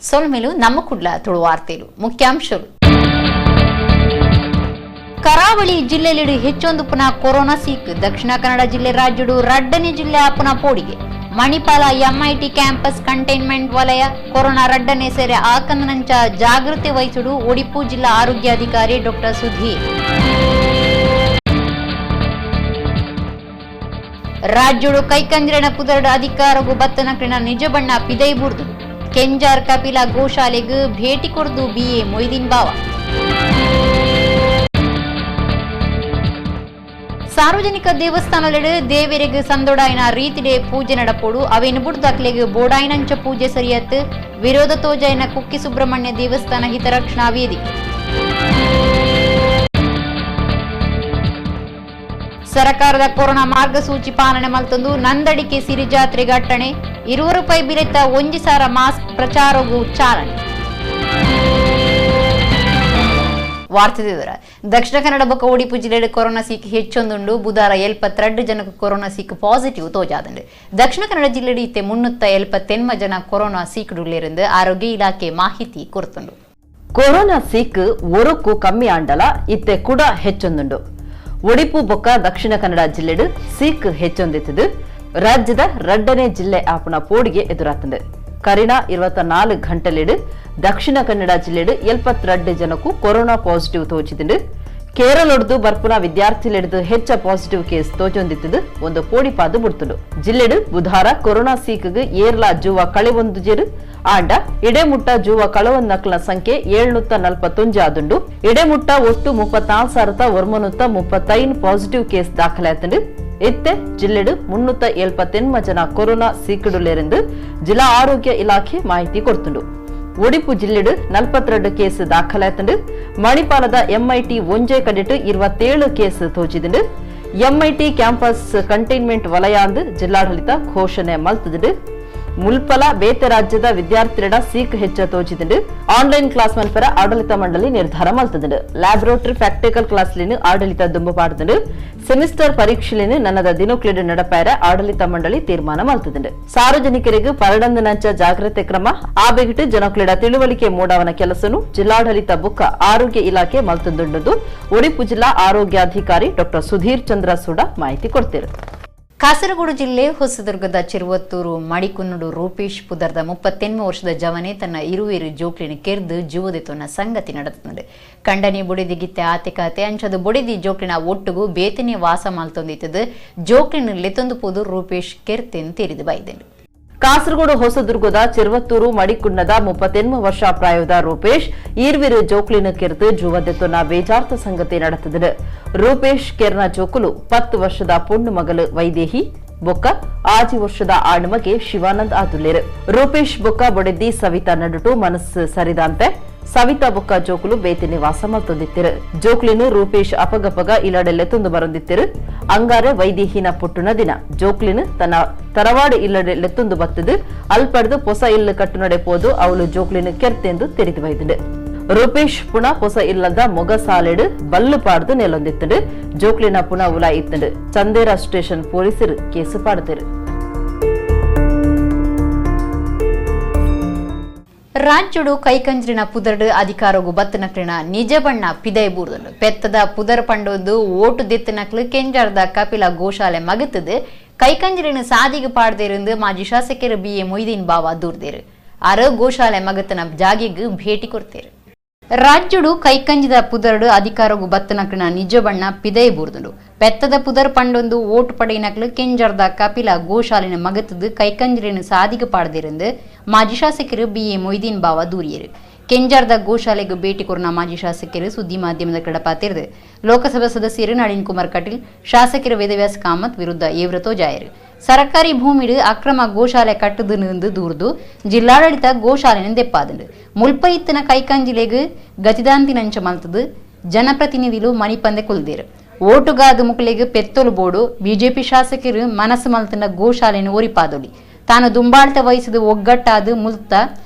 ಸೊಲ್ಮೆಲು ನಮ್ಮ ಕುಡ್ಲ ತುಳುವಾರ್ತೆಲು ಮುಖ್ಯಾಂಶಗಳು. ಕರಾವಳಿ ಜಿಲ್ಲೆಯಲ್ಲಿ ಹೆಚ್ಚೊಂದು ಪುನಃ ಕೊರೋನಾ ಸೀಕ್. ದಕ್ಷಿಣ ಕನ್ನಡ ಜಿಲ್ಲೆ ರಾಜ್ಯಡು ರಡ್ಡನೇ ಜಿಲ್ಲೆ ಆಪುನ ಪೋಡಿಗೆ. ಮಣಿಪಾಲ ಎಂಐಟಿ ಕ್ಯಾಂಪಸ್ ಕಂಟೈನ್ಮೆಂಟ್ ವಲಯ. ಕೊರೋನಾ ರಡ್ಡನೇ ಸೇರೆ ಆಕಂದನಂಚ ಜಾಗೃತಿ ವಹಿಸುಡು ಒಡಿಪು ಜಿಲ್ಲಾ ಆರೋಗ್ಯಾಧಿಕಾರಿ ಡಾಕ್ಟರ್ ಸುಧೀರ್. ರಾಜ್ಯಡು ಕೈಕಂಜರಣ ಪುದರ್ಡ ಅಧಿಕಾರಗು ಬತ್ತನಕ್ರಿನ ನಿಜ ಬಣ್ಣ ಪಿದೈಬುರ್ದು. ಕೆಂಜಾರ್ ಕಪಿಲ ಗೋಶಾಲೆಗ್ ಭೇಟಿ ಕೊರ್ದು ಬಿಎ ಮೊಯ್ದೀನ್ ಬಾವ. ಸಾರ್ವಜನಿಕ ದೇವಸ್ಥಾನಲೆಡ್ ದೇವರಿಗೆ ಸಂದೊಡಾಯಿನ ರೀತಿಡೆ ಪೂಜೆ ನಡಪೋಡು. ಅವೇನು ಬುಡ್ದಾಕ್ಲೆಗ್ ಬೋಡಾಯಿನಂಚ ಪೂಜೆ ಸರಿಯತ್. ವಿರೋಧ ತೋಜಾಯಿನ ಕುಕ್ಕಿ ಸುಬ್ರಹ್ಮಣ್ಯ ದೇವಸ್ಥಾನ ಹಿತರಕ್ಷಣಾ ವೇದಿಕೆ. ಸರಕಾರದ ಕೊರೋನಾ ಮಾರ್ಗಸೂಚಿ ಪಾಲನೆ ಮಲ್ತೊಂದು ನಂದಡಿಕೆ ಸಿರಿ ಜಾತ್ರೆ ಘಟ್ಟಣೆ. 20 ರೂಪಾಯಿ ಬಿಲೆತ್ತ 1,000 ಮಾಸ್ಕ್ ಪ್ರಚಾರಗೂ ಚಾಲನೆ. ವಾರ್ತೆ ವಿವರ. ದಕ್ಷಿಣ ಕನ್ನಡ ಬೊಕ್ಕ ಒಡಿಪು ಜಿಲ್ಲೆಡ್ ಕೊರೋನಾ ಸೀಕ್ ಹೆಚ್ಚೊಂದುಂಡು. ಬುಧಾರ 72 ಜನಕ್ಕೆ ಕೊರೋನಾ ಸೀಕ್ ಪಾಸಿಟಿವ್ ತೋಜಾದಂಡು. ದಕ್ಷಿಣ ಕನ್ನಡ ಜಿಲ್ಲೆಡ್ ಇತ್ತೆ 379 ಜನ ಕೊರೋನಾ ಸೀಕ್ಡುಲ್ಲೆರಿಂದು ಆರೋಗ್ಯ ಇಲಾಖೆ ಮಾಹಿತಿ ಕೊರ್ತುಂಡು. ಕೊರೋನಾ ಸೀಕ್ ಒರಕ್ಕೂ ಕಮ್ಮಿ ಆಂಡಲ ಇತ್ತೆ ಕೂಡ ಹೆಚ್ಚೊಂದುಂಡು. ಒಡಿಪು ಬೊಕ್ಕ ದಕ್ಷಿಣ ಕನ್ನಡ ಜಿಲ್ಲೆಡ್ ಸೀಕ್ ಹೆಚ್ಚೊಂದಿತ್ತದು. ರಾಜ್ಯದ ರಡ್ಡನೇ ಜಿಲ್ಲೆ ಆಪುನ ಪೋಡಿಗೆ ಎದುರಾತಂಡು. ಕರಿನ 24 ಗಂಟೆಲೆಡ್ ದಕ್ಷಿಣ ಕನ್ನಡ ಜಿಲ್ಲೆಡ್ 72 ಜನಕ್ಕೂ ಕೊರೋನಾ ಪಾಸಿಟಿವ್ ತೋಚಿದಿಂಡು. ಕೇರಳೊಡ್ದು ಬರ್ಪುನ ವಿದ್ಯಾರ್ಥಿಲೆಡ್ದು ಹೆಚ್ಚ ಪಾಸಿಟಿವ್ ಕೇಸ್ ತೋಚೊಂದಿತ್ತದು ಒಂದು ಪೋಡಿಪಾದು ಬುಡ್ತುಂಡು. ಜಿಲ್ಲೆಡ್ ಬುಧಾರ ಕೊರೋನಾ ಸೀಕ್ಗ್ ಏರ್ಲಾ ಜೂವ ಕಳೆವೊಂದು ಜೆರು ಆಂಡ ಇಡೆಮುಟ್ಟ ಜೂವ ಕಳವೊಂದಕ್ಲ ಸಂಖ್ಯೆ 741 ಆದುಂಡು. ಇಡೆಮುಟ್ಟ ಒಟ್ಟು 34,935 ಪಾಸಿಟಿವ್ ಕೇಸ್ ದಾಖಲಾತುಂಡು. ಇತ್ತೆ ಜಿಲ್ಲೆಡ್ 379 ಜನ ಕೊರೋನಾ ಸೀಕುಡುಲೆರೆಂದು ಜಿಲ್ಲಾ ಆರೋಗ್ಯ ಇಲಾಖೆ ಮಾಹಿತಿ ಕೊಡ್ತುಂಡು. ಒಡಿಪು ಜಿಲ್ಲೆಡ್ 42 ಕೇಸ್ ದಾಖಲಾತುಂಡು. ಮಣಿಪಾಲದ ಎಂಐಟಿ ಒಂಜೆ ಕಡೆಟ್ 27 ಕೇಸ್ ತೋಚಿದಿಂಡು. ಎಂಐಟಿ ಕ್ಯಾಂಪಸ್ ಕಂಟೈನ್ಮೆಂಟ್ ವಲಯ ಅಂದು ಜಿಲ್ಲಾಡಳಿತ ಘೋಷಣೆ ಮಲ್ತದಿಂಡು. ಮುಲ್ಪಲ ಬೇತೆ ರಾಜ್ಯದ ವಿದ್ಯಾರ್ಥಿಗಳ ಸೀಕ್ ಹೆಚ್ಚ ತೋಚಿದಿಂಡು. ಆನ್ಲೈನ್ ಕ್ಲಾಸ್ ಮನ್ಪರ ಆಡಳಿತ ಮಂಡಳಿ ನಿರ್ಧಾರ ಮಲ್ತದಿಂಡು. ಲ್ಯಾಬೊರೇಟರಿ ಪ್ರಾಕ್ಟಿಕಲ್ ಕ್ಲಾಸ್ಲಿನ ಆಡಳಿತ ದುಂಬು ಪಾಡ್ದಿಂಡು. ಸೆಮಿಸ್ಟರ್ ಪರೀಕ್ಷೆಲಿನ ನನ್ನದ ದಿನಕ್ಲೆಡ್ ನಡಪಾಯರ ಆಡಳಿತ ಮಂಡಳಿ ತೀರ್ಮಾನ ಮಲ್ತದಿಂಡು. ಸಾರ್ವಜನಿಕರಿಗೆ ಪರಡಂದನಂಚ ಜಾಗ್ರತೆ ಕ್ರಮ ಆ ಬೆಗಿಟ್ಟು ಜನಕ್ಲೆಡ ತಿಳುವಳಿಕೆ ಮೂಡವನ ಕೆಲಸನು ಜಿಲ್ಲಾಡಳಿತ ಬುಕ್ಕ ಆರೋಗ್ಯ ಇಲಾಖೆ ಮಲ್ತದುಂಡು. ಒಡಿಪು ಜಿಲ್ಲಾ ಆರೋಗ್ಯಾಧಿಕಾರಿ ಡಾಕ್ಟರ್ ಸುಧೀರ್ ಚಂದ್ರ ಸೂಡ ಮಾಹಿತಿ ಕೊಡ್ತಿರು. ಕಾಸರಗೋಡು ಜಿಲ್ಲೆ ಹೊಸದುರ್ಗದ ಚಿರುವತ್ತೂರು ಮಡಿಕುನ್ನುಡು ರೂಪೇಶ್ ಪುದರ್ದ 38 ವರ್ಷದ ಜವನೆ ತನ್ನ ಇರುವಿರು ಜೋಕ್ಲಿನ ಕೆರ್ದು ಜೀವದೆತೊನ್ನ ಸಂಗತಿ ನಡೆದುಂಡು. ಕಂಡನಿ ಬುಡಿದಿಗಿತ್ತೆ ಆತೆ ಕಾತೆ ಅಂಚದ ಬುಡಿದಿ ಜೋಕ್ಲಿನ ಒಟ್ಟುಗು ಬೇತನೆ ವಾಸ ಮಾಲ್ತೊಂದಿತ್ತದು. ಜೋಕ್ಲಿನ ಲೆತ್ತೊಂದು ಪೋದು ರೂಪೇಶ್ ಕೆರ್ತೆನ್ ತೆರಿದು ಬೈದೆನು. ಕಾಸರಗೋಡು ಹೊಸದುರ್ಗದ ಚಿರುವತ್ತೂರು ಮಡಿಕುನ್ನದ 38 ವರ್ಷ ಪ್ರಾಯದ ರೂಪೇಶ್ ಈರ್ವಿರು ಜೋಕ್ಲಿನ ಕೆರ್ದು ಜೂವದೆತ್ತೊನ್ನ ಬೇಜಾರ್ಥ ಸಂಗತಿ ನಡೆತದು. ರೂಪೇಶ್ ಕೆರ್ನ ಜೋಕುಲು 10 ವರ್ಷದ ಪೊಣ್ಣು ಮಗಲು ವೈದೇಹಿ ಬೊಕ್ಕ 6 ವರ್ಷದ ಆಣ್ಮಗೆ ಶಿವಾನಂದ್ ಆದುಲ್ಲೇರು. ರೂಪೇಶ್ ಬೊಕ್ಕ ಬೊಡೆದ್ದಿ ಸವಿತಾ ನಡುಟು ಮನಸ್ಸು ಸರಿದಂತೆ ಸವಿತಾ ಬೊಕ್ಕ ಜೋಕುಲು ಬೇತೆ ನಿವಾಸ ಮಲ್ತೊಂದಿತ್ತಿರು. ಜೋಕ್ಲಿನು ರೂಪೇಶ್ ಅಪಗಪಗ ಇಲ್ಲಡೆಲ್ಲೆ ತುಂದು ಬರೊಂದಿತ್ತಿರು. ಅಂಗಾರೆ ವೈದೇಹಿನ ಪುಟ್ಟುನ ದಿನ ಜೋಕ್ಲಿನು ತನ್ನ ತರವಾಡು ಇಲ್ಲಡೆಲ್ಲೆ ತುಂದು ಬತ್ತದು ಅಲ್ಪಡ್ದು ಪೊಸ ಇಲ್ಲು ಕಟ್ಟು ಪೋದು ಅವಳು ಜೋಕ್ಲಿನು ಕೆರ್ತೆಂದು ತೆರಿದು ಬೈದುಂಡು. ರೂಪೇಶ್ ಪುಣ ಪೊಸ ಇಲ್ಲದ ಮೊಗಸಾಲೆಡು ಬಲ್ಲು ಪಾಡ್ದು ನೆಲೊಂದಿತ್ತುಂಡು. ಜೋಕ್ಲಿನ ಪುಣ ಉಲ ಇತ್ತುಂಡು. ಚಂದೇರ ಸ್ಟೇಷನ್ ಪೊಲೀಸರು ಕೇಸು ಪಾಡ್ದಿರು. ರಾಜ್ಯಡು ಕೈಕಂಜ್ರಿನ ಪುದರ್ಡು ಅಧಿಕಾರಗು ಬತ್ತನಕ್ಲಿನ ನಿಜ ಬಣ್ಣ ಪಿದೈ ಬೂರ್ದುಂಡು. ಪೆತ್ತದ ಪುದರ್ ಪಂಡೊಂದು ಓಟು ದೆತ್ತನಕ್ಲು ಕೆಂಜಾರ್ದ ಕಪಿಲ ಗೋಶಾಲೆ ಮಗತದು ಕೈಕಂಜ್ರಿನ ಸಾದಿಗೆ ಪಾಡ್ದೇರೆಂದು ಮಾಜಿ ಶಾಸಕರು ಬಿಎ ಮೊಯ್ದೀನ್ ಬಾವ ದೂರ್ದೇರು. ಆರ ಗೋಶಾಲೆ ಮಗತನ ಜಾಗಿಗ್ ಭೇಟಿ ಕೊಡ್ತೇರು. ರಾಜ್ಯಡು ಕೈಕಂಜಿದ ಪುದರ್ಡು ಅಧಿಕಾರಗು ಬತ್ತನಕ್ಲಿನ ನಿಜ ಬಣ್ಣ ಪಿದೈ ಬೂರ್ದುಂಡು. ಪೆತ್ತದ ಪುದರ್ ಪಂಡೊಂದು ಓಟು ಪಡೆಯಿನಕ್ಲು ಕೆಂಜರ್ದ ಕಪಿಲ ಗೋಶಾಲಿನ ಮಗತದು ಕೈಕಂಜ್ರಿನ ಸಾದಿಗೆ ಪಾಡ್ದಿರಂದು ಮಾಜಿ ಶಾಸಕರು ಬಿಎ ಮೊಯ್ದೀನ್ ಬಾವ ದೂರಿಯರು. ಕೆಂಜಾರ್ದ ಗೋಶಾಲೆಗೆ ಭೇಟಿ ಕೊರ್ನ ಮಾಜಿ ಶಾಸಕರು ಸುದ್ದಿ ಮಾಧ್ಯಮದ ಕಡಪಾತಿರ್ದು ಲೋಕಸಭಾ ಸದಸ್ಯರು ನಳಿನ್ ಕುಮಾರ್ ಕಟೀಲ್, ಶಾಸಕರು ವೇದವ್ಯಾಸ ಕಾಮತ್ ವಿರುದ್ಧ ಏವ್ರತೋ ಜಾಯರು. ಸರಕಾರಿ ಭೂಮಿಡು ಅಕ್ರಮ ಗೋಶಾಲೆ ಕಟ್ಟುದು ದೂರ್ದು ಜಿಲ್ಲಾಡಳಿತ ಗೋಶಾಲೆನ ದೆಪ್ಪಾದಂಡು. ಮುಲ್ಪ ಇತ್ತನ ಕೈಕಂಜಿಲೆಗ್ ಗತಿದಾಂತಿನಂಚ ಮಲ್ತದು ಜನಪ್ರತಿನಿಧಿಲು ಮಣಿಪಂದೆ ಕುಲ್ದೇರು. ಓಟುಗಾದ ಮುಕ್ಲೆಗ್ ಪೆತ್ತೊಲು ಬೋಡು ಬಿಜೆಪಿ ಶಾಸಕರು ಮನಸ್ಸು ಮಲ್ತನ ಗೋಶಾಲೆನ ಒರಿಪಾದೊಲಿ. ತಾನು ದುಂಬಾಳ್ತ ವಹಿಸಿದ ಒಗ್ಗಟ್ಟಾದ ಮುಲ್ತ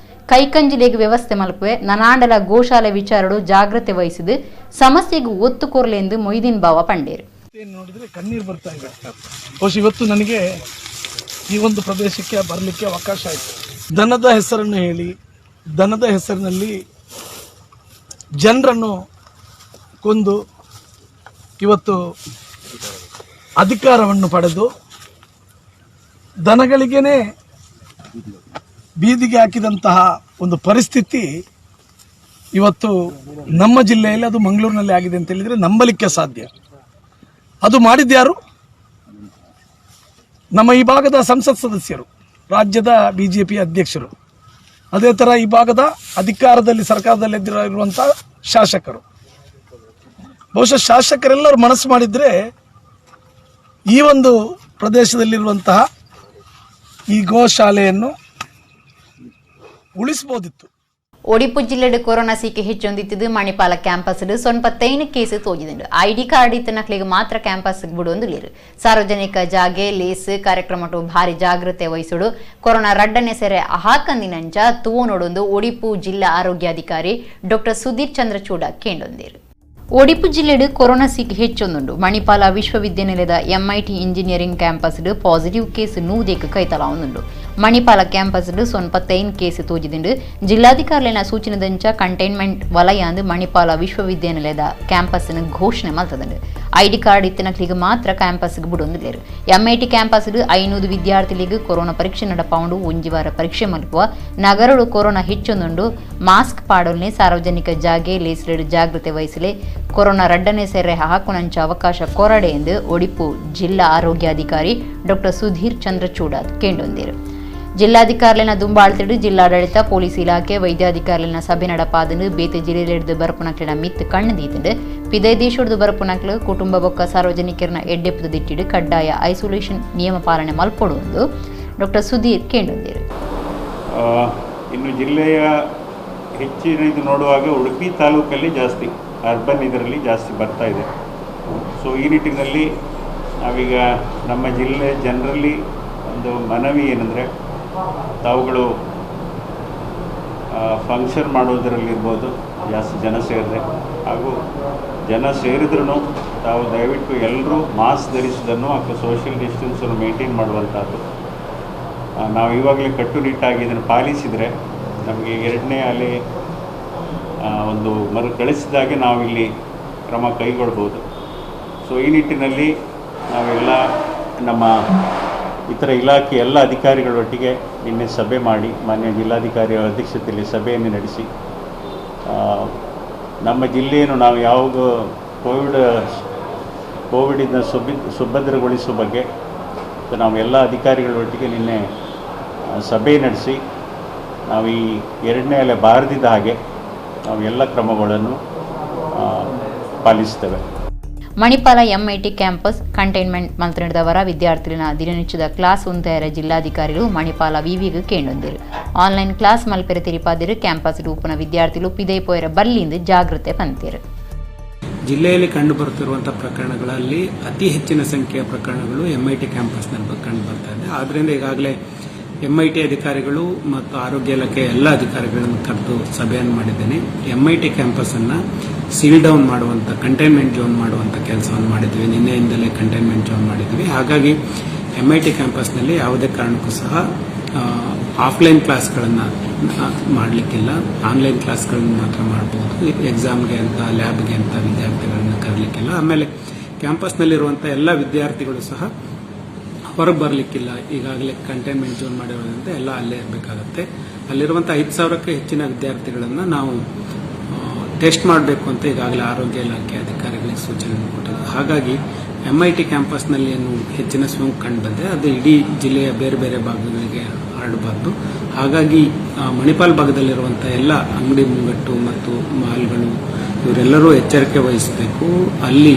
ಕೈಕಂಜಿಲೆಗ್ ವ್ಯವಸ್ಥೆ ಮಲ್ಪುವೆ ನನಾಂಡಲ ಗೋಶಾಲೆ ವಿಚಾರಡು ಜಾಗ್ರತೆ ವಹಿಸಿದು ಸಮಸ್ಯೆಗೆ ಒತ್ತು ಕೊರ್ಲೆಂದು ಮೊಯ್ದೀನ್ ಬಾವ ಪಂಡೇರು. ನೋಡಿದ್ರೆ ಕಣ್ಣೀರು ಬರ್ತಾ ಇದೆ. ಬಹುಶಃ ಇವತ್ತು ನನಗೆ ಈ ಒಂದು ಪ್ರದೇಶಕ್ಕೆ ಬರಲಿಕ್ಕೆ ಅವಕಾಶ ಆಯಿತು. ದನದ ಹೆಸರನ್ನು ಹೇಳಿ, ದನದ ಹೆಸರಿನಲ್ಲಿ ಜನರನ್ನು ಕೊಂದು ಇವತ್ತು ಅಧಿಕಾರವನ್ನು ಪಡೆದು ದನಗಳಿಗೇ ಬೀದಿಗೆ ಹಾಕಿದಂತಹ ಒಂದು ಪರಿಸ್ಥಿತಿ ಇವತ್ತು ನಮ್ಮ ಜಿಲ್ಲೆಯಲ್ಲಿ, ಅದು ಮಂಗಳೂರಿನಲ್ಲಿ ಆಗಿದೆ ಅಂತ ಹೇಳಿದರೆ ನಂಬಲಿಕ್ಕೆ ಸಾಧ್ಯ. ಅದು ಮಾಡಿದ್ಯಾರು? ನಮ್ಮ ಈ ಭಾಗದ ಸಂಸತ್ ಸದಸ್ಯರು, ರಾಜ್ಯದ ಬಿಜೆಪಿ ಅಧ್ಯಕ್ಷರು, ಅದೇ ಥರ ಈ ಭಾಗದ ಅಧಿಕಾರದಲ್ಲಿ ಸರ್ಕಾರದಲ್ಲಿ ಇರುವಂಥ ಶಾಸಕರು. ಬಹುಶಃ ಶಾಸಕರೆಲ್ಲರೂ ಮನಸ್ಸು ಮಾಡಿದರೆ ಈ ಒಂದು ಪ್ರದೇಶದಲ್ಲಿರುವಂತಹ ಈ ಗೋಶಾಲೆಯನ್ನು ಉಳಿಸ್ಬೋದಿತ್ತು. ಒಡಿಪು ಜಿಲ್ಲೆಡ್ ಕೊರೋನಾ ಸೀಕೆ ಹೆಚ್ಚೊಂದಿತ್ತಿದ್ದು ಮಣಿಪಾಲ ಕ್ಯಾಂಪಸ್ ಸೊನ್ಪತ್ತೈನು ಕೇಸ್ ತೋಜಿದುಂಡು. ಐಡಿ ಕಾರ್ಡ್ ಇತ್ತನಕ್ಲಿಗೆ ಮಾತ್ರ ಕ್ಯಾಂಪಸ್ ಬಿಡುವಂದುಲ್ಲೆರ್. ಸಾರ್ವಜನಿಕ ಜಾಗೆ ಲೇಸ್ ಕಾರ್ಯಕ್ರಮಟು ಭಾರಿ ಜಾಗ್ರತೆ ವಹಿಸುಡು, ಕೊರೋನಾ ರಡ್ಡನೆ ಸೆರೆ ಹಾಕಂದಿನಂಚ ತೂವೊನೊಡೊಂದು ಒಡಿಪು ಜಿಲ್ಲಾ ಆರೋಗ್ಯಾಧಿಕಾರಿ ಡಾಕ್ಟರ್ ಸುಧೀರ್ ಚಂದ್ರಚೂಡ ಕೇಂಡೊಂದೆರ್. ಒಡಿಪು ಜಿಲ್ಲೆಡ್ ಕೊರೋನಾ ಸೀಕ್ ಹೆಚ್ಚೊಂದುಂಡು. ಮಣಿಪಾಲ ವಿಶ್ವವಿದ್ಯಾನಿಲಯದ MIT engineering campus positive case 100ಕ್ಕೆ ಕೈತಲಾವೊಂದುಂಡು. ಮಣಿಪಾಲ campus ಸೊನ್ಪತ್ತೈನ್ case ತೋಜಿದುಂಡು. ಜಿಲ್ಲಾಧಿಕಾರಿನ ಸೂಚನೆದಂಚ ಕಂಟೈನ್ಮೆಂಟ್ ವಲಯಾಂದು ಮಣಿಪಾಲ ವಿಶ್ವವಿದ್ಯಾನಿಲಯದ ಕ್ಯಾಂಪಸ್ ಘೋಷಣೆ ಮಲ್ತದುಂಡು. ಐಡಿ ಕಾರ್ಡ್ ಇತ್ತಿನಕ್ಲಿಗೆ ಮಾತ್ರ ಕ್ಯಾಂಪಸ್ಗೆ ಬಿಡೊಂದುಲ್ಲೆರ್. ಎಂಐಟಿ ಕ್ಯಾಂಪಸ್ 500 ವಿದ್ಯಾರ್ಥಿಗಳಿಗೆ ಕೊರೋನಾ ಪರೀಕ್ಷೆ ನಡಪಾವುಂಡು. ಒಂಜಿ ವಾರ ಪರೀಕ್ಷೆ ಮಲ್ಪುವ. ನಗರಡು ಕೊರೋನಾ ಹೆಚ್ಚೊಂದುಂಡು. ಮಾಸ್ಕ್ ಪಾಡೊಲ್ನೆ, ಸಾರ್ವಜನಿಕ ಜಾಗೆ ಲೇಸ್ಲೆಡ್ ಜಾಗೃತೆ ವಹಿಸಲೆ, ಕೊರೋನಾ ರಡ್ಡನೆ ಸೆರೆ ಹಾಕುನಂಚ ಅವಕಾಶ ಕೊರಡೆ ಎಂದು ಒಡಿಪು ಜಿಲ್ಲಾ ಆರೋಗ್ಯಾಧಿಕಾರಿ ಡಾಕ್ಟರ್ ಸುಧೀರ್ ಚಂದ್ರಚೂಡ ಕೇಂಡೊಂದಿರು. ಜಿಲ್ಲಾಧಿಕಾರಿನ ದುಂಬಾಳ್ತಿಡು ಜಿಲ್ಲಾಡಳಿತ, ಪೊಲೀಸ್ ಇಲಾಖೆ, ವೈದ್ಯಾಧಿಕಾರಿನ ಸಭೆ ನಡಪಾದನು. ಬೇತೆ ಜಿಲ್ಲೆಲೆಡ್ದು ಬರಪುನಕ್ಲೆನ ಮಿತ್ ಕಣ್ಣು ದೀತುಂಡು. ಪಿದೈ ದೇಶೊಡ್ದು ಬರಪುನಕ್ಲು ಕುಟುಂಬ ಬೊಕ್ಕ ಸಾರ್ವಜನಿಕರನ ಎಡ್ಡೆಪ್ಪುದ ದಿಟ್ಟಿಡು ಕಡ್ಡಾಯ ಐಸೋಲೇಷನ್ ನಿಯಮ ಪಾಲನೆ ಮಲ್ಪೊಡು ಎಂದು ಡಾಕ್ಟರ್ ಸುಧೀರ್ ಕೇಂಡೊಂದಿರು. ಇನ್ನು ಜಿಲ್ಲೆಯ ಹೆಚ್ಚಿನ ಇದು ನೋಡುವಾಗ ಉಡುಪಿ ತಾಲೂಕಲ್ಲಿ ಜಾಸ್ತಿ, ಅರ್ಬನ್ ಇದರಲ್ಲಿ ಜಾಸ್ತಿ ಬರ್ತಾ ಇದೆ. ಸೊ ಈ ನಿಟ್ಟಿನಲ್ಲಿ ನಾವೀಗ ನಮ್ಮ ಜಿಲ್ಲೆ ಜನರಲ್ಲಿ ಒಂದು ಮನವಿ ಏನಂದರೆ, ತಾವುಗಳು ಫಂಕ್ಷನ್ ಮಾಡೋದರಲ್ಲಿರ್ಬೋದು ಜಾಸ್ತಿ ಜನ ಸೇರಿದ್ರೆ, ಹಾಗೂ ಜನ ಸೇರಿದ್ರೂ ತಾವು ದಯವಿಟ್ಟು ಎಲ್ಲರೂ ಮಾಸ್ಕ್ ಧರಿಸೋದನ್ನು ಅಥವಾ ಸೋಷಿಯಲ್ ಡಿಸ್ಟೆನ್ಸನ್ನು ಮೇಂಟೈನ್ ಮಾಡುವಂಥದ್ದು ನಾವು ಇವಾಗಲೇ ಕಟ್ಟುನಿಟ್ಟಾಗಿ ಇದನ್ನು ಪಾಲಿಸಿದರೆ ನಮಗೆ ಎರಡನೇ ಅಲೆ ಒಂದು ಮರು ಕಳಿಸಿದಾಗೆ ನಾವಿಲ್ಲಿ ಕ್ರಮ ಕೈಗೊಳ್ಬೋದು. ಸೊ ಈ ನಿಟ್ಟಿನಲ್ಲಿ ನಾವೆಲ್ಲ ನಮ್ಮ ಇತರ ಇಲಾಖೆ ಎಲ್ಲ ಅಧಿಕಾರಿಗಳೊಟ್ಟಿಗೆ ನಿನ್ನೆ ಸಭೆ ಮಾಡಿ ಮಾನ್ಯ ಜಿಲ್ಲಾಧಿಕಾರಿಯ ಅಧ್ಯಕ್ಷತೆಯಲ್ಲಿ ಸಭೆಯನ್ನು ನಡೆಸಿ ನಮ್ಮ ಜಿಲ್ಲೆಯನ್ನು ನಾವು ಯಾವಾಗ ಕೋವಿಡಿಂದ ಸುಭದ್ರಗೊಳಿಸುವ ಬಗ್ಗೆ ನಾವು ಎಲ್ಲ ಅಧಿಕಾರಿಗಳೊಟ್ಟಿಗೆ ನಿನ್ನೆ ಸಭೆ ನಡೆಸಿ ನಾವು ಈ ಎರಡನೇ ಅಲೆ ಬಾರದಿದ್ದ ಹಾಗೆ ನಾವು ಎಲ್ಲ ಕ್ರಮಗಳನ್ನು ಪಾಲಿಸ್ತೇವೆ. ಮಣಿಪಾಲ MIT campus containment ಮಲ್ತನಿಡ್ದವರ ವಿದ್ಯಾರ್ಥಿಗಳ ದಿನನಿಚ್ಚದ ಕ್ಲಾಸ್ ಉಂತಾಯರ ಜಿಲ್ಲಾಧಿಕಾರಿಗಳು ಮಣಿಪಾಲ ವಿವಿಗೆ ಕೇಂಡೊಂದಿರು. ಆನ್ಲೈನ್ ಕ್ಲಾಸ್ ಮಲ್ಪೆರೆ ತಿರಿಪಾದಿರು. ಕ್ಯಾಂಪಸ್ ರೂಪನ ವಿದ್ಯಾರ್ಥಿಗಳು ಪಿದೈ ಪೋಯರ ಬಲ್ಲಿಂದು ಜಾಗೃತೆ ಪಂತೇರು. ಜಿಲ್ಲೆಯಲ್ಲಿ ಕಂಡುಬರುತ್ತಿರುವಂತಹ ಪ್ರಕರಣಗಳಲ್ಲಿ ಅತಿ ಹೆಚ್ಚಿನ ಸಂಖ್ಯೆಯ ಪ್ರಕರಣಗಳು ಎಂಐಟಿ ಕ್ಯಾಂಪಸ್ನಲ್ಲಿ ಕಂಡು ಬರ್ತಾ ಇದೆ. ಆದ್ದರಿಂದ ಈಗಾಗಲೇ ಎಂಐಟಿ ಅಧಿಕಾರಿಗಳು ಮತ್ತು ಆರೋಗ್ಯ ಇಲಾಖೆಯ ಎಲ್ಲ ಅಧಿಕಾರಿಗಳನ್ನು ಕರೆದು ಸಭೆಯನ್ನು ಮಾಡಿದ್ದೇನೆ. ಎಂಐಟಿ ಕ್ಯಾಂಪಸ್ ಅನ್ನ ಸೀಲ್ ಡೌನ್ ಮಾಡುವಂತ, ಕಂಟೈನ್ಮೆಂಟ್ ಝೋನ್ ಮಾಡುವಂತ ಕೆಲಸವನ್ನು ಮಾಡಿದ್ವಿ. ನಿನ್ನೆಯಿಂದಲೇ ಕಂಟೈನ್ಮೆಂಟ್ ಝೋನ್ ಮಾಡಿದ್ವಿ. ಹಾಗಾಗಿ ಎಂಐಟಿ ಕ್ಯಾಂಪಸ್ನಲ್ಲಿ ಯಾವುದೇ ಕಾರಣಕ್ಕೂ ಸಹ ಆಫ್ಲೈನ್ ಕ್ಲಾಸ್ಗಳನ್ನು ಮಾಡಲಿಕ್ಕಿಲ್ಲ, ಆನ್ಲೈನ್ ಕ್ಲಾಸ್ಗಳನ್ನು ಮಾತ್ರ ಮಾಡಬಹುದು. ಎಕ್ಸಾಮ್ಗೆ ಅಂತ, ಲ್ಯಾಬ್ಗೆ ಅಂತ ವಿದ್ಯಾರ್ಥಿಗಳನ್ನ ಕರೀಲಿಕ್ಕಿಲ್ಲ. ಆಮೇಲೆ ಕ್ಯಾಂಪಸ್ನಲ್ಲಿರುವಂಥ ಎಲ್ಲ ವಿದ್ಯಾರ್ಥಿಗಳು ಸಹ ಹೊರಗೆ ಬರಲಿಕ್ಕಿಲ್ಲ. ಈಗಾಗಲೇ ಕಂಟೈನ್ಮೆಂಟ್ ಝೋನ್ ಮಾಡಿರೋದ್ರಿಂದ ಎಲ್ಲ ಅಲ್ಲೇ ಇರಬೇಕಾಗತ್ತೆ. ಅಲ್ಲಿರುವಂಥ 5,000ಕ್ಕೂ ಹೆಚ್ಚಿನ ವಿದ್ಯಾರ್ಥಿಗಳನ್ನು ನಾವು ಟೆಸ್ಟ್ ಮಾಡಬೇಕು ಅಂತ ಈಗಾಗಲೇ ಆರೋಗ್ಯ ಇಲಾಖೆ ಅಧಿಕಾರಿಗಳಿಗೆ ಸೂಚನೆ ಕೊಟ್ಟಿದ್ದು. ಹಾಗಾಗಿ ಎಂಐಟಿ ಕ್ಯಾಂಪಸ್ನಲ್ಲಿ ಏನು ಹೆಚ್ಚಿನ ಸೋಂಕು ಕಂಡು ಬಂದಿದೆ, ಅದು ಇಡೀ ಜಿಲ್ಲೆಯ ಬೇರೆ ಬೇರೆ ಭಾಗಗಳಿಗೆ ಹರಡಬಾರ್ದು. ಹಾಗಾಗಿ ಮಣಿಪಾಲ್ ಭಾಗದಲ್ಲಿರುವಂಥ ಎಲ್ಲ ಅಂಗಡಿ ಮುಂಗಟ್ಟು ಮತ್ತು ಮಾಲ್ಗಳು ಇವರೆಲ್ಲರೂ ಎಚ್ಚರಿಕೆ ವಹಿಸಬೇಕು. ಅಲ್ಲಿ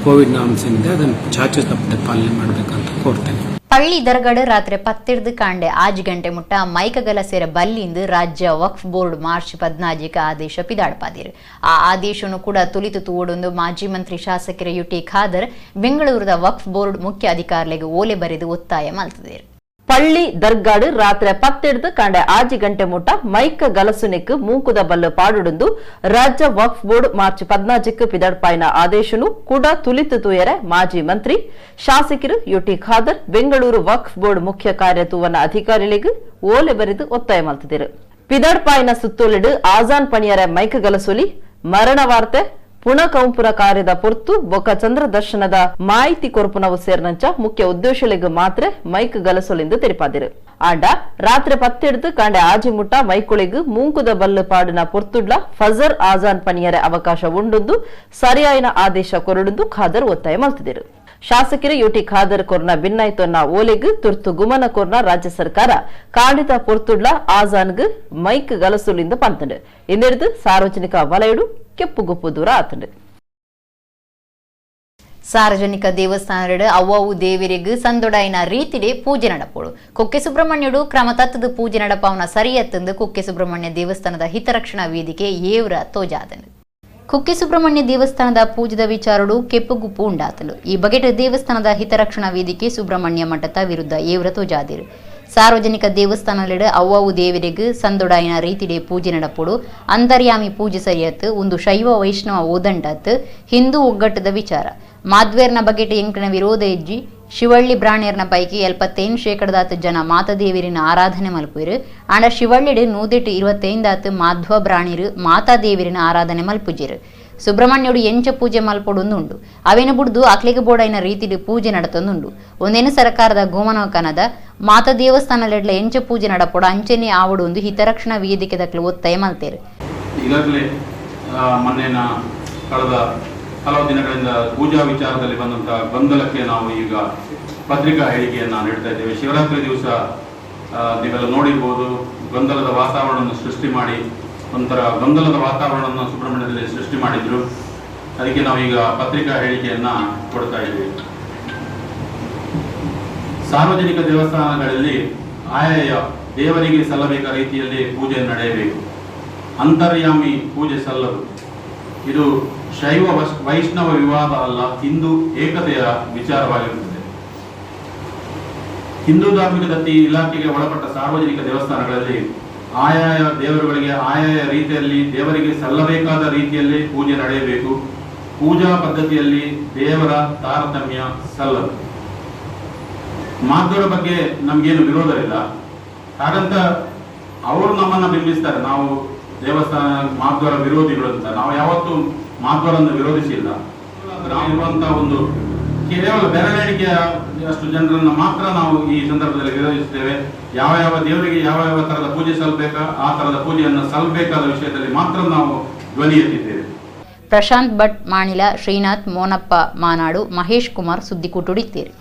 ಕೋವಿಡ್ ನಾರ್ಮ್ಸ್ ಏನಿದೆ ಅದನ್ನು ಚಾಚು ತಪ್ಪದೆ ಪಾಲನೆ ಮಾಡಬೇಕಂತ ಕೋರ್ತೇನೆ. ಪಳ್ಳಿ ದರ್ಗಡ್ ರಾತ್ರಿ 10 ಕಾಂಡೆ 6 ಗಂಟೆ ಮುಟ್ಟ ಮೈಕಗಲ ಸೇರ ಬಲ್ಲಿಂದು ರಾಜ್ಯ ವಕ್ಫ್ ಬೋರ್ಡ್ ಮಾರ್ಚ್ 14ಕ್ಕೆ ಆದೇಶ ಪಿದಾಡ್ಪಾದಿರು. ಆ ಆದೇಶವನ್ನು ಕೂಡ ತುಲಿತು ತೂವೊಡೊಂದು ಮಾಜಿ ಮಂತ್ರಿ ಶಾಸಕರ ಯುಟಿ ಖಾದರ್ ಬೆಂಗಳೂರದ ವಕ್ಫ್ ಬೋರ್ಡ್ ಮುಖ್ಯ ಅಧಿಕಾರಿಗಳಿಗೆ ಓಲೆ ಬರೆದು ಒತ್ತಾಯ ಮಲ್ತದಿರು. ಪಳ್ಳಿ ದರ್ಗಾಡು ರಾತ್ರಿ 10 ಕಾಂಡೆ 6 ಗಂಟೆ ಮುಟ್ಟ ಮೈಕ ಗಲಸುನೆಕ್ ಮೂಕುದ ಬಲ್ಲು ಪಾಡುಡುಂದು ರಾಜ್ಯ ವಕ್ಫ್ ಬೋರ್ಡ್ ಮಾರ್ಚ್ 14ಕ್ಕೆ ಪಿದಡ್ಪಾಯಿನ ಆದೇಶನು ಕೂಡ ತುಲಿತು ತೂಯರೆ ಮಾಜಿ ಮಂತ್ರಿ ಶಾಸಕರು ಯುಟಿ ಖಾದರ್ ಬೆಂಗಳೂರು ವಕ್ಫ್ ಬೋರ್ಡ್ ಮುಖ್ಯ ಕಾರ್ಯತೂವನ ಅಧಿಕಾರಿಗಳಿಗೆ ಓಲೆ ಬರೆದು ಒತ್ತಾಯ ಮಲ್ತಿದರು. ಪಿದಡ್ಪಾಯಿನ ಸುತ್ತೋಲೆಡ್ ಆಜಾನ್ ಪಣಿಯರ ಮೈಕ್ ಗಲಸೊಲಿ ಮರಣ ವಾರ್ತೆ ಪುಣ ಕೌಂಪುರ ಕಾರ್ಯದ ಪೊರ್ತು ಬೊಕ್ಕ ಚಂದ್ರ ದರ್ಶನದ ಮಾಹಿತಿ ಕೊರ್ಪುನವು ಸೇರ್ನಂಚ ಮುಖ್ಯ ಉದ್ದೇಶಗಳಿಗೆ ಮಾತ್ರ ಮೈಕ್ ಗಲಸೊಲಿಂದು ತೆರಿಪಾದಿರು. ಆಂಡ ರಾತ್ರಿ 10 ಕಾಂಡೆ ಆಜಿ ಮುಟ್ಟ ಮೈಕುಳಿಗ್ ಮೂಂಕುದ ಬಲ್ಲು ಪಾಡಿನ ಪೊರ್ತುಡ್ಲ ಫಜರ್ ಆಜಾನ್ ಪನಿಯರೆ ಅವಕಾಶ ಉಂಡುಂದು ಸರಿಯಾಯಿನ ಆದೇಶ ಕೊರಡುಂದು ಖಾದರ್ ಒತ್ತಾಯ ಮಲ್ತಿದರು. ಶಾಸಕರು ಯುಟಿ ಖಾದರ್ ಕೊರ್ನ ಬಿನ್ನಾಯ್ತೊನ್ನ ಓಲೆಗ್ ತುರ್ತು ಗುಮನ ಕೊರ್ನ ರಾಜ್ಯ ಸರ್ಕಾರ ಕಾಂಡಿತ ಪೊರ್ತುಡ್ಲ ಆಜಾನ್ಗ್ ಮೈಕ್ ಗಲಸುಲಿಂದ ಪಂತಂಡು. ಇಂದೆಡ್ದು ಸಾರ್ವಜನಿಕ ವಲಯಡು ಕೆಪ್ಪುಗುಪ್ಪು ದೂರ ಆತಂಡು. ಸಾರ್ವಜನಿಕ ದೇವಸ್ಥಾನಡು ಅವ್ವವು ದೇವರಿಗೆ ಸಂದೊಡಾಯಿನ ರೀತಿಡೆ ಪೂಜೆ ನಡಪೋಡು. ಕುಕ್ಕೆ ಸುಬ್ರಹ್ಮಣ್ಯಡು ಕ್ರಮ ತತ್ತದ ಪೂಜೆ ನಡಪಾವನ ಸರಿಯತ್ತಂದು ಕುಕ್ಕೆ ಸುಬ್ರಹ್ಮಣ್ಯ ದೇವಸ್ಥಾನದ ಹಿತರಕ್ಷಣಾ ವೇದಿಕೆ ಏವ್ರ ತೋಜಾದನು. ಕುಕ್ಕೆ ಸುಬ್ರಹ್ಮಣ್ಯ ದೇವಸ್ಥಾನದ ಪೂಜೆದ ವಿಚಾರಡು ಕೆಪ್ಪುಗುಪ್ಪು ಉಂಡಾತನು. ಈ ಬಗೆಟ್ ದೇವಸ್ಥಾನದ ಹಿತರಕ್ಷಣಾ ವೇದಿಕೆ ಸುಬ್ರಹ್ಮಣ್ಯ ಮಠದ ವಿರುದ್ಧ ಏವ್ರ ತೋಜಾದಿರು. ಸಾರ್ವಜನಿಕ ದೇವಸ್ಥಾನಲೆಡು ಅವ್ವವು ದೇವರಿಗೆ ಸಂದೊಡಾಯಿನ ರೀತಿಡೆ ಪೂಜೆ ನಡಪೋಡು. ಅಂತರ್ಯಾಮಿ ಪೂಜೆ ಸರಿಯತ್ತು ಒಂದು ಶೈವ ವೈಷ್ಣವ ಓದಂಡತ್ತು ಹಿಂದೂ ಒಗ್ಗಟ್ಟದ ವಿಚಾರ. ಮಾಧ್ವೇರ್ನ ಬಗೆಟ್ ಎಂಕಿನ ವಿರೋಧ ಇಜ್ಜಿ. ಶಿವಳ್ಳಿ ಬ್ರಾಣ್ಯರ್ನ ಪೈಕಿ 75% ಜನ ಮಾತಾದೇವಿರಿನ ಆರಾಧನೆ ಮಲ್ಪುಯಿರು. ಆಂಡ ಶಿವಳ್ಳಿಡು 125% ಮಾಧ್ವ ಬ್ರಾಣಿರು ಮಾತಾದೇವಿರಿನ ಆರಾಧನೆ ಮಲ್ಪುಜಿರು. ಸುಬ್ರಹ್ಮಣ್ಯಡು ಎಂಚ ಪೂಜೆ ಮಲ್ಪೊಡೊಂದುಂಡು. ಅವೇನು ಬುಡ್ದು ಅಕ್ಲಿಗೆ ಬೋಡೈನ ರೀತಿಡು ಪೂಜೆ ನಡತೊಂದುಂಡು. ಒಂದೇನು ಸರ್ಕಾರದ ಗೋಮನಕನದ ಮಾತಾ ದೇವಸ್ಥಾನಲೆಡ್ಲ ಎಂಚ ಪೂಜೆ ನಡಪೊಡು ಅಂಚನೆ ಆವಡು ಒಂದು ಹಿತರಕ್ಷಣಾ ವೇದಿಕೆ ದಕ್ಲು ಒತ್ತಾಯ ಮಲ್ತೇರು. ಈಗಾಗಲೇ ಮೊನ್ನೆನ ಕಳೆದ ಹಲವು ದಿನಗಳಿಂದ ಪೂಜಾ ವಿಚಾರದಲ್ಲಿ ಬಂದಂತಹ ಗೊಂದಲಕ್ಕೆ ನಾವು ಈಗ ಪತ್ರಿಕಾ ಹೇಳಿಕೆಯನ್ನು ನೀಡ್ತಾ ಇದ್ದೇವೆ. ಶಿವರಾತ್ರಿ ದಿವಸ ನೀವೆಲ್ಲ ನೋಡಿರ್ಬೋದು, ಗೊಂದಲದ ವಾತಾವರಣವನ್ನು ಸೃಷ್ಟಿ ಮಾಡಿ ಒಂಥರ ಗೊಂದಲದ ವಾತಾವರಣವನ್ನು ಸುಬ್ರಹ್ಮಣ್ಯದಲ್ಲಿ ಸೃಷ್ಟಿ ಮಾಡಿದ್ರು. ಅದಕ್ಕೆ ನಾವೀಗ ಪತ್ರಿಕಾ ಹೇಳಿಕೆಯನ್ನು ಕೊಡ್ತಾ ಇದ್ದೀವಿ. ಸಾರ್ವಜನಿಕ ದೇವಸ್ಥಾನಗಳಲ್ಲಿ ಆಯಾಯ ದೇವರಿಗೆ ಸಲ್ಲಬೇಕಾದ ರೀತಿಯಲ್ಲಿ ಪೂಜೆ ನಡೆಯಬೇಕು. ಅಂತರ್ಯಾಮಿ ಪೂಜೆ ಸಲ್ಲದು. ಇದು ಶೈವ ವೈಷ್ಣವ ವಿವಾದ ಅಲ್ಲ, ಹಿಂದೂ ಏಕತೆಯ ವಿಚಾರವಾಗಿರುತ್ತದೆ. ಹಿಂದೂ ಧಾರ್ಮಿಕ ದತ್ತಿ ಇಲಾಖೆಗೆ ಒಳಪಟ್ಟ ಸಾರ್ವಜನಿಕ ದೇವಸ್ಥಾನಗಳಲ್ಲಿ ಆಯಾಯ ದೇವರುಗಳಿಗೆ ಆಯಾಯ ರೀತಿಯಲ್ಲಿ ದೇವರಿಗೆ ಸಲ್ಲಬೇಕಾದ ರೀತಿಯಲ್ಲಿ ಪೂಜೆ ನಡೆಯಬೇಕು. ಪೂಜಾ ಪದ್ಧತಿಯಲ್ಲಿ ದೇವರ ತಾರತಮ್ಯ ಸಲ್ಲದು. ಮಾಧ್ವರ ಬಗ್ಗೆ ನಮಗೇನು ವಿರೋಧವಿಲ್ಲ, ಹಾಗಂತ ಅವರು ನಮ್ಮನ್ನು ಬಿಂಬಿಸ್ತಾರೆ, ನಾವು ದೇವಸ್ಥಾನ ಮಾಧ್ವರ ವಿರೋಧಿಗಳು ಅಂತ. ನಾವು ಯಾವತ್ತೂ ಮಾಧ್ವರನ್ನು ವಿರೋಧಿಸಿಲ್ಲ. ಇರುವಂತಹ ಒಂದು ಕೇವಲ ಬೆರಳೆಣಿಕೆಯ ಅಷ್ಟು ಜನರನ್ನು ಮಾತ್ರ ನಾವು ಈ ಸಂದರ್ಭದಲ್ಲಿ ವಿರೋಧಿಸುತ್ತೇವೆ. ಯಾವ ಯಾವ ದೇವರಿಗೆ ಯಾವ ಯಾವ ತರದ ಪೂಜೆ ಸಲ್ಲಬೇಕಾ ಆ ತರದ ಪೂಜೆಯನ್ನು ಸಲ್ಲಬೇಕಾದ ವಿಷಯದಲ್ಲಿ ಮಾತ್ರ ನಾವು ಧ್ವನಿ ಎತ್ತಿದ್ದೇವೆ. ಪ್ರಶಾಂತ್ ಭಟ್ ಮಾಣಿಲ, ಶ್ರೀನಾಥ್ ಮೋನಪ್ಪ ಮಾನಾಡು, ಮಹೇಶ್ ಕುಮಾರ್ ಸುದ್ದಿಕೂಟುಡಿತ್ತೀರಿ.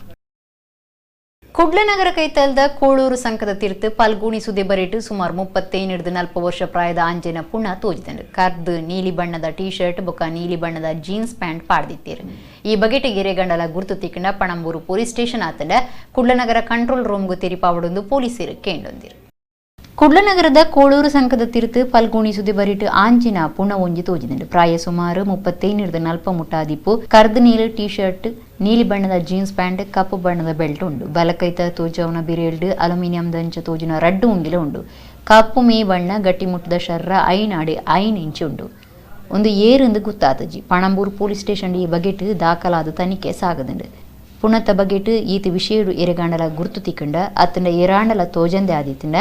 ಕುಡ್ಲನಗರ ಕೈತಲ್ದ ಕೋಳೂರು ಸಂಕದ ತೀರ್ಥ ಪಾಲ್ಗುಣಿ ಸುದೆ ಬರಿಟು ಸುಮಾರು 35-40 ವರ್ಷ ಪ್ರಾಯದ ಆಂಜನ ಪುಣ್ಣ ತೋಜಿದಂಡು. ಕರ್ದು ನೀಲಿ ಬಣ್ಣದ ಟೀ ಶರ್ಟ್ ಬೊಕ್ಕ ನೀಲಿ ಬಣ್ಣದ ಜೀನ್ಸ್ ಪ್ಯಾಂಟ್ ಪಾಡ್ದಿತ್ತೀರು. ಈ ಬಗೆಟ್ ಗೆರೆಗಂಡಲ ಗುರುತು ತಿಕ್ಕಂಡ ಪಣಂಬೂರು ಪೊಲೀಸ್ ಸ್ಟೇಷನ್ ಆತಂಡ ಕುಡ್ಲನಗರ ಕಂಟ್ರೋಲ್ ರೂಮ್ಗೂ ತೆರಿಪಾವಡೊಂದು ಪೊಲೀಸರು ಕೇಂಡೊಂದಿರು. ಕುಡ್ಲನಗರದ ಕೋಳೂರು ಸಂಕದ ತಿರುತು ಪಲ್ಗುಣಿ ಸುದಿ ಬರಿಟು ಆಂಜಿನ ಪುಣ ಒಂಜಿ ತೋಜಿದಂಡು. ಪ್ರಾಯ ಸುಮಾರು 35-40 ಮುಟ್ಟಾದಿಪ್ಪು. ಕರ್ದು ನೀಲು ಟೀ ಶರ್ಟ್, ನೀಲಿ ಬಣ್ಣದ ಜೀನ್ಸ್ ಪ್ಯಾಂಟ್, ಕಪ್ಪು ಬಣ್ಣದ ಬೆಲ್ಟ್ ಉಂಡು. ಬಲಕೈತ ತೋಜವನ ಬಿರೇಲ್ಡ್ ಅಲ್ಯೂಮಿನಿಯಂ ದಂಚ ತೋಜಿನ ರಡ್ಡು ಉಂಗಿಲ ಉಂಡು. ಕಪ್ಪು ಮೇ ಬಣ್ಣ ಗಟ್ಟಿಮುಟ್ಟದ ಶರ್ರ 5 ಅಡಿ 5 ಇಂಚು ಉಂಡು. ಒಂದು ಏರಿಂದು ಗುತ್ತಾತಜಿ. ಪಣಂಬೂರು ಪೊಲೀಸ್ ಸ್ಟೇಷನ್ ಈ ಬಗೆಟ್ ದಾಖಲಾದ ತನಿಖೆ ಸಾಗದಂಡು. ಪುಣತ ಬಗೆಟ್ ಈತ ವಿಷಯಡು ಎರೆಗಾಂಡಲ ಗುರುತು ತಿಕ್ಕಂಡ ಅತ್ತಂಡ ಎರಾಂಡಲ ತೋಜಂದೆ ಆದಿತ್ತಂಡ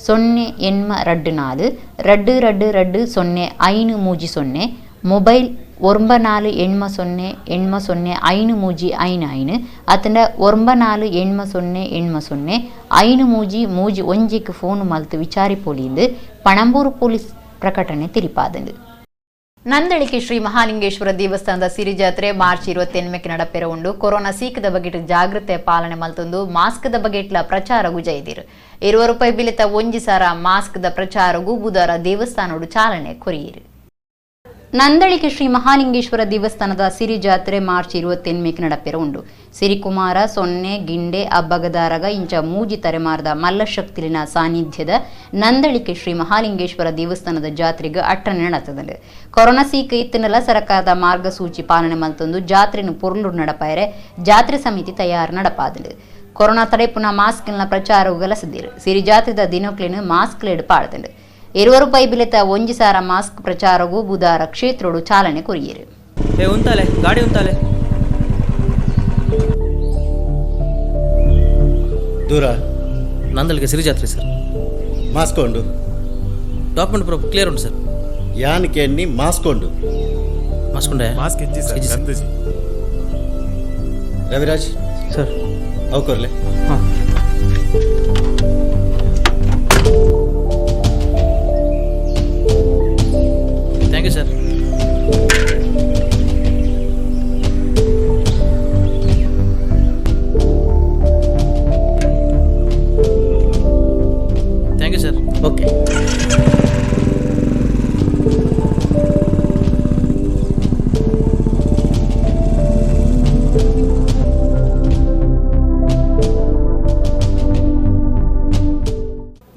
0 8 2 4 2 2 2 0 5 3 0 ಮೊಬೈಲ್ 9 4 8 0 8 0 5 3 5 5 ಅತ್ತಂಡ 9 4 8 0 8 0 5 3 3 1 ಫೋನ್ ಮಲ್ತು ವಿಚಾರಿ ಪೊಲಿಂದು ಪಣಂಬೂರು ಪೊಲೀಸ್ ಪ್ರಕಟಣೆ ತಿಳಿಪಾದಂಡು. ನಂದಳಿಕೆ ಶ್ರೀ ಮಹಾಲಿಂಗೇಶ್ವರ ದೇವಸ್ಥಾನದ ಸಿರಿಜಾತ್ರೆ ಮಾರ್ಚ್ 28 ನಡಪೆರ ಉಂಡು. ಕೊರೋನಾ ಸೀಕದ ಬಗೆಟ್ ಜಾಗೃತೆ ಪಾಲನೆ ಮಲ್ತೊಂದು ಮಾಸ್ಕ್ದ ಬಗೆಟ್ಲ ಪ್ರಚಾರ ಗುಜೈದಿರು. 20 ರೂಪಾಯಿ ಬಿಲಿತ 1,000 ಮಾಸ್ಕ್ದ ಪ್ರಚಾರಗೂ ಬುಧವಾರ ದೇವಸ್ಥಾನೋಡು ಚಾಲನೆ ಕೊರಿಯಿರು. ನಂದಳಿಕೆ ಶ್ರೀ ಮಹಾಲಿಂಗೇಶ್ವರ ದೇವಸ್ಥಾನದ ಸಿರಿ ಜಾತ್ರೆ ಮಾರ್ಚ್ 28 ನಡಪೆರ ಉಂಡು. ಸಿರಿಕುಮಾರ ಸೊನ್ನೆ ಗಿಂಡೆ ಅಬ್ಬಗದಾರಗ ಇಂಚ ಮೂಜಿ ತರೆಮಾರದ ಮಲ್ಲಶಕ್ತಿಲಿನ ಸಾನ್ನಿಧ್ಯದ ನಂದಳಿಕೆ ಶ್ರೀ ಮಹಾಲಿಂಗೇಶ್ವರ ದೇವಸ್ಥಾನದ ಜಾತ್ರೆಗೆ ಅಟ್ಟನೆ ನಡತದಂಡು. ಕೊರೋನಾ ಸೀಕ ಇತ್ತನೆಲ್ಲ ಸರ್ಕಾರದ ಮಾರ್ಗಸೂಚಿ ಪಾಲನೆ ಮಲ್ತೊಂದು ಜಾತ್ರೆನು ಪೊರ್ಲು ನಡಪಾಯರೆ ಜಾತ್ರೆ ಸಮಿತಿ ತಯಾರು ನಡಪಾದಂಡು. ಕೊರೋನಾ ತಡೆಪುನ ಮಾಸ್ಕ್ನ ಪ್ರಚಾರವು ಗಲಸಿದ್ದೀರು. ಸಿರಿ ಜಾತ್ರೆದ ದಿನಕ್ಲೇನು ಮಾಸ್ಕ್ಲೇಡು ಪಾಡ್ದಂಡು. 20 ರೂಪಾಯಿ ಬಿಲೆತ 1,000 ಮಾಸ್ಕ್ ಪ್ರಚಾರಗೂ ಬುಧಾರ ಕ್ಷೇತ್ರೋಡು ಚಾಲನೆ ಕೊರಿಯರು. ಉಂತಾಲೆ ಗಾಡಿ ಉಂತಾಲೆ ದೂರ ನಂದಳಿಗೆ ಸಿರಿ ಜಾತ್ರೆ ಸರ್. ಮಾಸ್ಕ್ ಉಂಡು? ಡಾಕ್ಯುಮೆಂಟ್ ಪ್ರೂ ಕ್ಲಿಯರ್ ಉಂಟು ಸರ್. ಯಾನ್ ಕೆನ್ನಿ ಮಾಸ್ಕ್ ಉಂಡು. ಮಾಸ್ಕ್ ಉಂಡೆ? ಮಾಸ್ಕ್ ಇಜ್ಜಿ ಸರ್, ಗಂಧಜಿ. ರವಿರಾಜ್. ಸರ್. ಅವು ಕೊರ್ಲೆ. ಹಾಂ. Thank you sir. Thank you sir. Okay.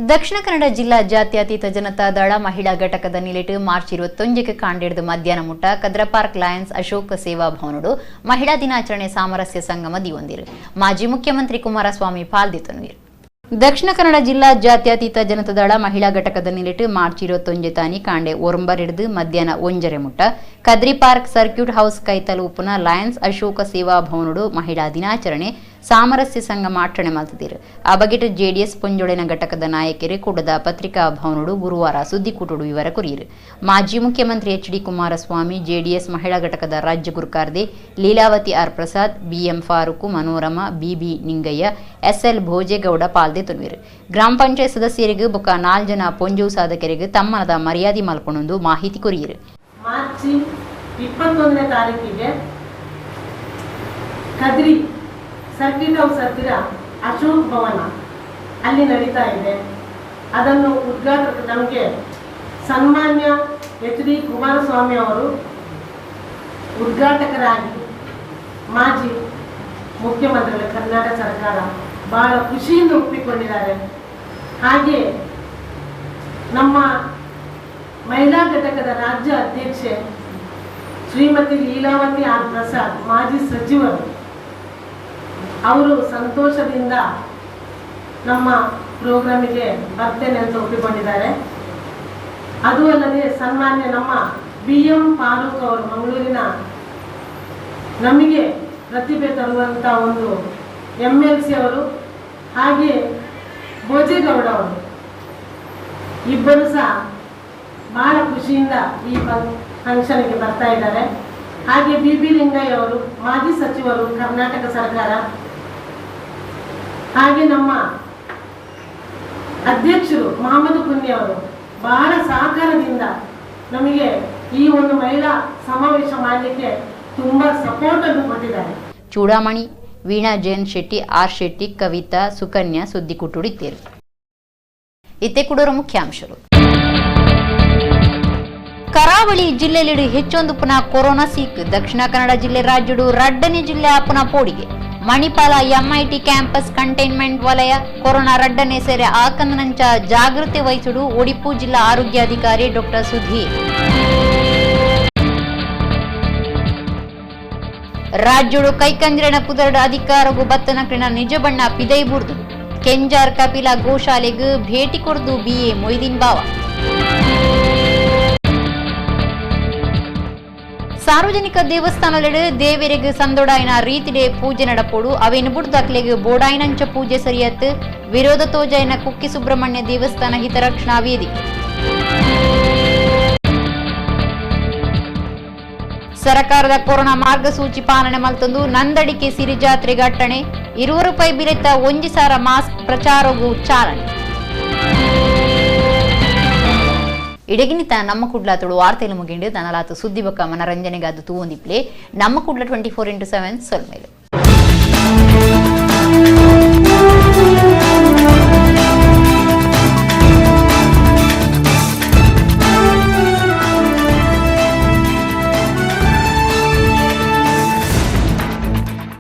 Dakshina Kannada ಜಿಲ್ಲಾ ಜಾತ್ಯತೀತ ಜನತಾ ದಳ ಮಹಿಳಾ ಘಟಕದ ನಿಲೆಟ್ ಮಾರ್ಚ್ 21ಕ್ಕೆ ಕಾಂಡಿಡ್ದು ಮಧ್ಯಾಹ್ನ ಮುಟ್ಟ ಕದ್ರ ಪಾರ್ಕ್ ಲಯನ್ಸ್ ಅಶೋಕ ಸೇವಾ ಭವನಡು ಮಹಿಳಾ ದಿನಾಚರಣೆ ಸಾಮರಸ್ಯ ಸಂಗಮ ದಿವೊಂದಿರು. ಮಾಜಿ ಮುಖ್ಯಮಂತ್ರಿ ಕುಮಾರಸ್ವಾಮಿ ಪಾಲ್ದಿತನುವಿರು. ದಕ್ಷಿಣ ಕನ್ನಡ ಜಿಲ್ಲಾ ಜಾತ್ಯತೀತ ಜನತಾದಳ ಮಹಿಳಾ ಘಟಕದ ನಿಲೆಟ್ ಮಾರ್ಚ್ 21 ತಾನಿ ಕಾಂಡೆ 9 ಮಧ್ಯಾಹ್ನ 1:30 ಮುಟ್ಟ ಕದ್ರಿ park circuit house ಕೈತಲು ಉಪ್ಪುನ ಲಯನ್ಸ್ ಅಶೋಕ ಸೇವಾ ಭವನಡು ಮಹಿಳಾ ದಿನಾಚರಣೆ ಸಾಮರಸ್ಯ ಸಂಗಮ ಆಚರಣೆ ಮಲ್ತದಿರು. ಆ ಬಗೆಟ್ ಜೆಡಿಎಸ್ ಪೊಂಜೊಳೆನ ಘಟಕದ ನಾಯಕರು ಕೂಡದ ಪತ್ರಿಕಾ ಭವನಡು ಗುರುವಾರ ಸುದ್ದಿಕೂಟಡು ವಿವರ ಕೊರಿಯರು. ಮಾಜಿ ಮುಖ್ಯಮಂತ್ರಿ ಎಚ್.ಡಿ. ಕುಮಾರಸ್ವಾಮಿ, ಜೆಡಿಎಸ್ ಮಹಿಳಾ ಘಟಕದ ರಾಜ್ಯ ಗುರುಕಾರ್ದೆ Leelavathi R Prasad, BM Farooq, Manorama, BB Ningaiah, SL Bhojegowda ಪಾಲ್ದೆ ತುನ್ವಿರು. ಗ್ರಾಮ ಪಂಚಾಯತ್ ಸದಸ್ಯರಿಗೆ ಬೊಕ್ಕ 4 ಜನ ಪೊಂಜೋವು ಸಾಧಕರಿಗೆ ತಮ್ಮನದ ಮರ್ಯಾದೆ ಮಲ್ಪೊಂದು ಮಾಹಿತಿ ಕೊರಿಯರು. ಮಾರ್ಚ್ 21ನೇ ತಾರೀಕಿಗೆ ಕದ್ರಿ ಸರ್ಕಿಟ್ ಹೌಸ್ ಹತ್ತಿರ ಅಶೋಕ್ ಭವನ ಅಲ್ಲಿ ನಡೀತಾ ಇದೆ. ಅದನ್ನು ಉದ್ಘಾಟಕ ನಮಗೆ ಸನ್ಮಾನ್ಯ ಎಚ್.ಡಿ. ಕುಮಾರಸ್ವಾಮಿ ಅವರು ಉದ್ಘಾಟಕರಾಗಿ, ಮಾಜಿ ಮುಖ್ಯಮಂತ್ರಿಗಳ ಕರ್ನಾಟಕ ಸರ್ಕಾರ ಬಹಳ ಖುಷಿಯಿಂದ ಒಪ್ಪಿಕೊಂಡಿದ್ದಾರೆ. ಹಾಗೆ ನಮ್ಮ ಮಹಿಳಾ ಘಟಕದ ರಾಜ್ಯ ಅಧ್ಯಕ್ಷೆ ಶ್ರೀಮತಿ ಲೀಲಾವತಿ ಆರ್ ಪ್ರಸಾದ್, ಮಾಜಿ ಸಚಿವರು, ಅವರು ಸಂತೋಷದಿಂದ ನಮ್ಮ ಪ್ರೋಗ್ರಾಮಿಗೆ ಬರ್ತೇನೆ ಅಂತ ಒಪ್ಪಿಕೊಂಡಿದ್ದಾರೆ. ಅದು ಅಲ್ಲದೆ ಸನ್ಮಾನ್ಯ ನಮ್ಮ ಬಿ.ಎಂ. ಫಾರೂಕ್ ಅವರು, ಮಂಗಳೂರಿನ ನಮಗೆ ಪ್ರತಿಭೆ ತರುವಂಥ ಒಂದು MLC ಅವರು, ಹಾಗೆ ಭೋಜೇಗೌಡ ಅವರು ಇಬ್ಬರು ಸಹ ಬಹಳ ಖುಷಿಯಿಂದ ಈ ಫಂಕ್ಷನ್ಗೆ ಬರ್ತಾ ಇದ್ದಾರೆ. ಹಾಗೆ ಬಿ.ಬಿ. ಲಿಂಗಯ್ಯ ಅವರು, ಮಾಜಿ ಸಚಿವರು ಕರ್ನಾಟಕ ಸರ್ಕಾರ, ಹಾಗೆ ನಮ್ಮ ಅಧ್ಯಕ್ಷರು ಮಹಮ್ಮದ್ ಕುನ್ನಿ ಅವರು ಬಹಳ ಸಹಕಾರದಿಂದ ನಮಗೆ ಈ ಒಂದು ಮಹಿಳಾ ಸಮಾವೇಶ ಮಾಡಲಿಕ್ಕೆ ತುಂಬಾ ಸಪೋರ್ಟ್ ಅನ್ನು ಕೊಟ್ಟಿದ್ದಾರೆ. ಚೂಡಾಮಣಿ, ವೀಣಾ ಜಯಂತ್ ಶೆಟ್ಟಿ, ಆರ್ ಶೆಟ್ಟಿ, ಕವಿತಾ, ಸುಕನ್ಯಾ ಸುದ್ದಿ ಕುಟ್ಟುಡಿತ್ತೇರು. ಇತ್ತೆ ಕುಡೋರ ಮುಖ್ಯಾಂಶರು. ಕರಾವಳಿ ಜಿಲ್ಲೆಯಲ್ಲಿ ಹೆಚ್ಚೊಂದು ಪುನಃ ಕೊರೋನಾ ಸೀಕ್. ದಕ್ಷಿಣ ಕನ್ನಡ ಜಿಲ್ಲೆ ರಾಜ್ಯಡು ರಡ್ಡನೇ ಜಿಲ್ಲೆ ಪುನಃ ಪೋಡಿಗೆ. ಮಣಿಪಾಲ MIT campus containment ವಲಯ. ಕೊರೋನಾ ರಡ್ಡನೇ ಸೇರೆ ಆಕಂದನಂಚ ಜಾಗೃತಿ ವಹಿಸುಡು ಒಡಿಪು ಜಿಲ್ಲಾ ಆರೋಗ್ಯಾಧಿಕಾರಿ ಡಾಕ್ಟರ್ ಸುಧೀರ್. ರಾಜ್ಯಡು ಕೈಕಂಜ್ರಣ ಪುದರ್ಡ ಅಧಿಕಾರಗೂ ಬತ್ತನಕ್ರಿನ ನಿಜ ಬಣ್ಣ ಪಿದೈಬುರ್ದು. ಕೆಂಜಾರ್ ಕಪಿಲ ಗೋಶಾಲೆಗ್ ಭೇಟಿ ಕೊರ್ದು ಬಿಎ ಮೊಯ್ದೀನ್ ಬಾವ. ಸಾರ್ವಜನಿಕ ದೇವಸ್ಥಾನಲೆಡು ದೇವರಿಗೆ ಸಂದೊಡಾಯಿನ ರೀತಿಡೆ ಪೂಜೆ ನಡಪೋಡು. ಅವೇನು ಬುಡ್ದಾಕ್ಲೆಗ್ ಬೋಡಾಯಿನಂಚ ಪೂಜೆ ಸರಿಯತ್ ವಿರೋಧ ತೋಜಾಯಿನ ಕುಕ್ಕಿ ಸುಬ್ರಹ್ಮಣ್ಯ ದೇವಸ್ಥಾನ ಹಿತರಕ್ಷಣಾ ವೇದಿಕೆ. ಸರಕಾರದ ಕೊರೋನಾ ಮಾರ್ಗಸೂಚಿ ಪಾಲನೆ ಮಲ್ತೊಂದು ನಂದಡಿಕೆ ಸಿರಿ ಜಾತ್ರೆಗೆ ಅಟ್ಟಣೆ. 20 ರೂಪಾಯಿ ಬಿಲೆತ್ತ 1,000 ಮಾಸ್ಕ್ ಪ್ರಚಾರಗೂ ಚಾಲನೆ. ಇಡಗಿನಿತ ನಮ್ಮ ಕುಡ್ಲ ತುಳು ವಾರ್ತೆಲು ಮುಗಿಂಡು ತನಲಾತು ಸುದ್ದಿ ಬೊಕ್ಕ ಮನರಂಜನೆಗಾದು ತೂವೊಂದಿಪ್ಲೆ ನಮ್ಮ ಕುಡ್ಲ 24x7 ಸೊಲ್ಮೇಲು.